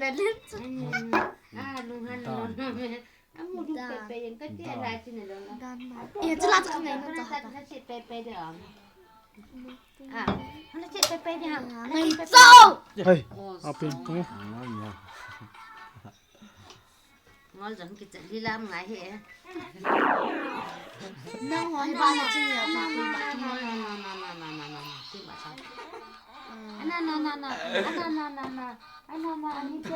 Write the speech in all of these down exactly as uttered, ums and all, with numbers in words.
Na len chu. Ah, lunghan lo na me. Amu du pe pe yen ka ti la ti na lo na. Dan ma. Eh, chu la chu ngai na cha ta. Na che pe pe de am. Ah, na che pe pe de am. Ngai so. Hey, apin ko. Ngol jong kicha li lam ngai he. Nang ho hi ba na chin ya cha. Na na na na na na na na na na. Ti ba cha. Na na na na. Na na na na. Ai na na ni te.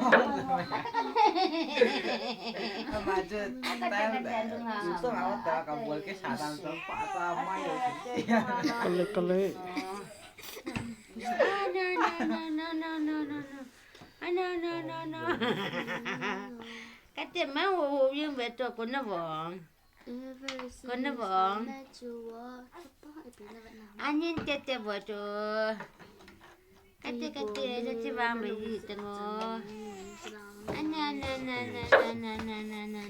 Ama je. Ata ka ta dunga. Su ma ta ka bol ke sa dan so pa sa mai. Kale kale. Na na na na na na na na. Ai na na na na. Kate ma wo wo yin ve to ko na vong. Ko na vong. Anin te te bo to. Kate kate na ti ba mai yi te ngo. Ana na na na na na na na na.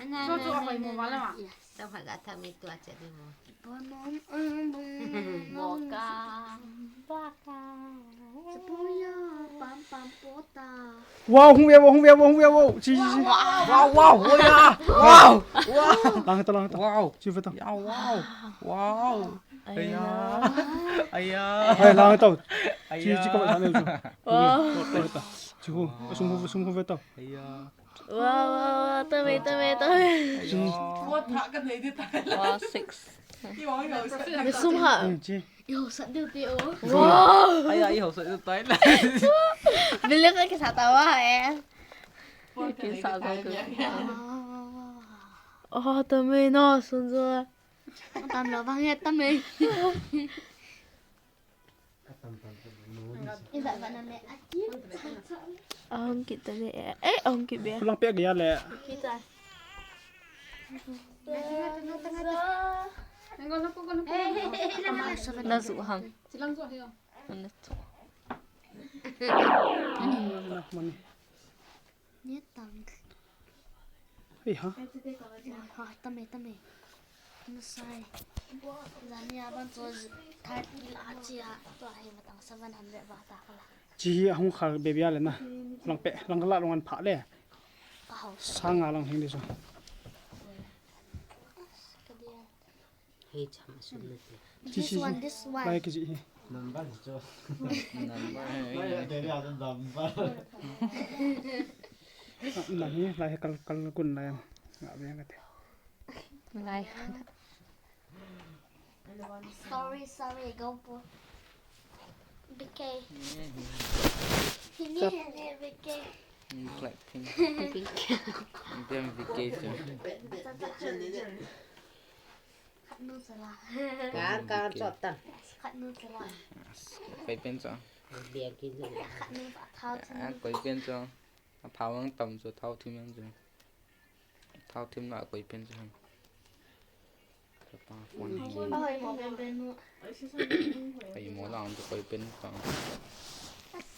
Ana na na na na. Yes. Tao ha ga tha mi tua che di mo. Boka. Boka. Wow, hung ve, wow, hung ve, wow, hung ve, wow. Chi, chi, chi. Wow, wow, wow, ya. Wow. Wow. Lang ta, lang ta. Wow. Chi ve ta. Ya, wow. Wow. Aya. Aya. Hai, lang ta. Chi, chi ka ba ne. Wow. Chi hu, sum hu, sum hu ve ta. Aya. Wow, wow, wow, tame, tame, tame. Wow, six. Sum ha. Yo, sat deu te o. Wow. Aya, yo, sat deu tai la. Bilang ka kisa tawa eh. Kisa tawa. Oh, tame no, sunzo. Tam lo bang ya tame. Ahung kit ta le. Eh, ahung kit be. Lang pe gaya le. Na zu hang. Na zu. Ni tang. Hei ha. Ha, tame, tame. Na sai. Zani aban to thirty la chia. To ahi matang seven hundred ba ta kala. Chi hi ahung khar be bia le na. Lang pe, lang la long an pha le. Ka hau. Sanga lang hing di so. Ka dia. Hei, cham a sum na te. This one, this one. Lai kichi hi. Number chu. Number. Lai ya te ya number. Na hi, lai kal, kal kun lai. Nga be nga te. Lai. Sorry, sorry, go po. B K. Hini, hini, B K. Blackpink. Blackpink. Then B K too. Khat nu chala. Ka, ka chot tan. Khat nu chala. Koi pen cho. Bia ki nu. Khat nu pa thao thim. Ah, koi pen cho. A thao ang tam cho, thao thim ang cho. Thao thim la koi pen cho. Ka pa phone hang. Oi, mo pen pen nu. Koi mo la ang cho koi pen cho.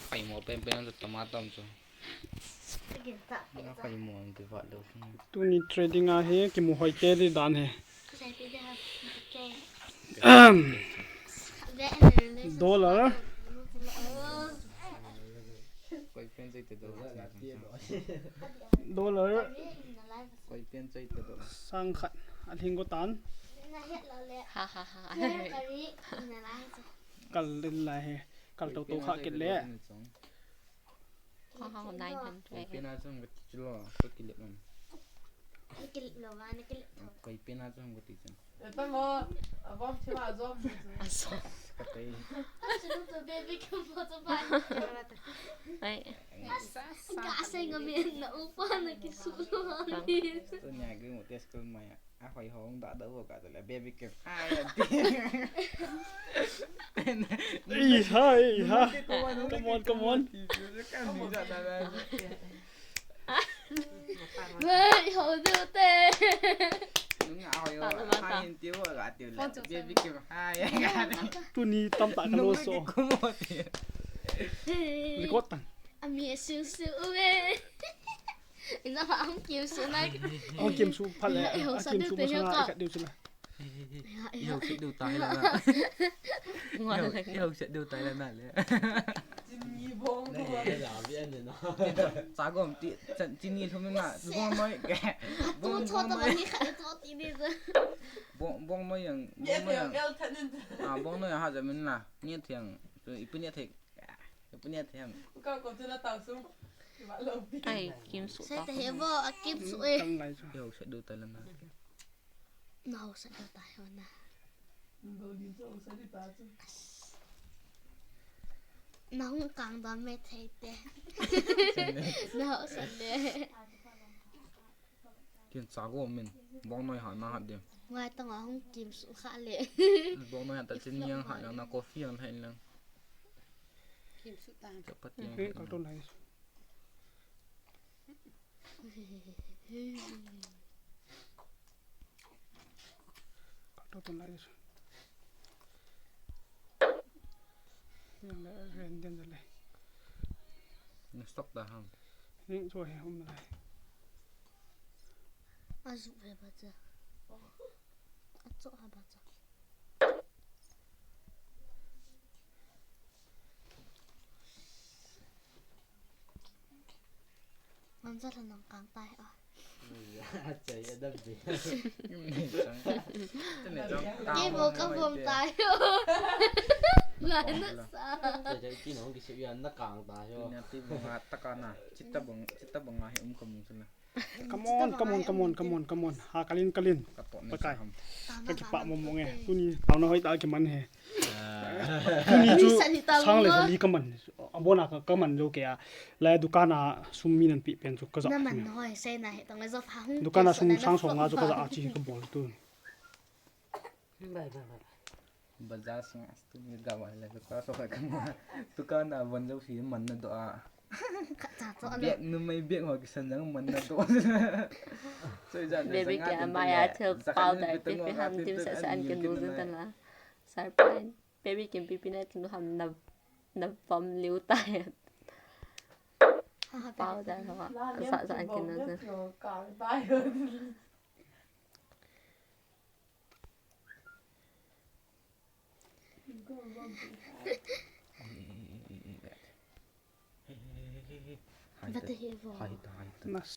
Koi mo pen pen cho, tama tam cho. Tuni trading a hi kimu hoi te di dan hi. Ahem. Dollar. Dollar. Sang khat. A thing ko tan. Ha, ha, ha. Kal din lai hi. Kal to to kha kit le. Wow, nine hundred. Koi pen a chang ka ti chu lo, ka kilep man. Kilep lo, va, na kilep tho. Koi pen a chang ka ti chang. Tamo, abom chima azom. Azom. Ka tei. Asu to baby ka mo to ba. Ai. Ka sai nga me na upa na kisu lo. To nya gri mo test ko maya. A hoi hong da da wo ka da la baby ke. Ai, aunty. Ei, ha, ei, ha. Come on, come on. Ei, ho du te. Nung a hoi ho, ha, hin ti wo ka ti la baby ke. Ai, ai. Tuni tam ta ka lo so. Record tang. Ami su su we. Ina pa ang kiu su na. Ang kim su pha le. Ang kim su ma sa na ka diu su na. Yo, sit diu tai la na. Yo, sit diu tai la na le. Chagom ti, chini lhum na, bong noi. Bong, bong noi. Bong, bong noi yang, bong noi yang. Ah, bong noi ha jamin la. Ni thiang. Tu ipi ni thei. Ipi ni thiang. Ai, kim su. Sai ta he bo, a kim su e. Yo, sa du ta lama. Nau sa du ta ho na. Nahung kang dam me thei te. Nau sa le. Kin sa go min. Bong noi ha na ha de. Ngai ta nga hung kim su kha le. Bong noi ha ta chin yang ha yang na coffee yang ha lang. Kim su ta. Chapati yang. Ka to nai. Ka to to nai. Yang le ren den le. Ni stop da ham. Ni so he um le. Azu ve ba cha. Acho ha ba cha. Ngamsa lha nang kang tai a. Achai adam je. Kei bo ka bom tai. La na sa. Achai ki nong ki se ya na kang tai ho. Na ti bong a ta ka na. Chita bong, chita bong a he um ka mung sala. Come on, come on, come on, come on, come on. Ha, kalin, kalin. Pakai. Ka kipa mo mo nge. Tuni, tao na hoi ta kiman he. Tuni chu sang le li kaman. Abona ka, kaman lo ke a. La dukan a sum mi nan pi pen chu ka ja. Na man hoi, sai na he tong le jo pha hung. Dukan a sum sang song a chu ka ja a chi ka bol tu. Bye, bye, bye. Bazar sunga tu ni ga wala ka so ka ma. Dukan a von jo phi man na do a. Biak numei biak ho kisan jang man na do. So ja Baby ke maya thil powder pe pe ham tim sa sa an ke nu jin tan la. Sarpan. Baby ke pi pi na kin ham na na pam liu tai. Powder ho. Sa sa an ke nu jin. Bata he vo. Hai ta, hai ta.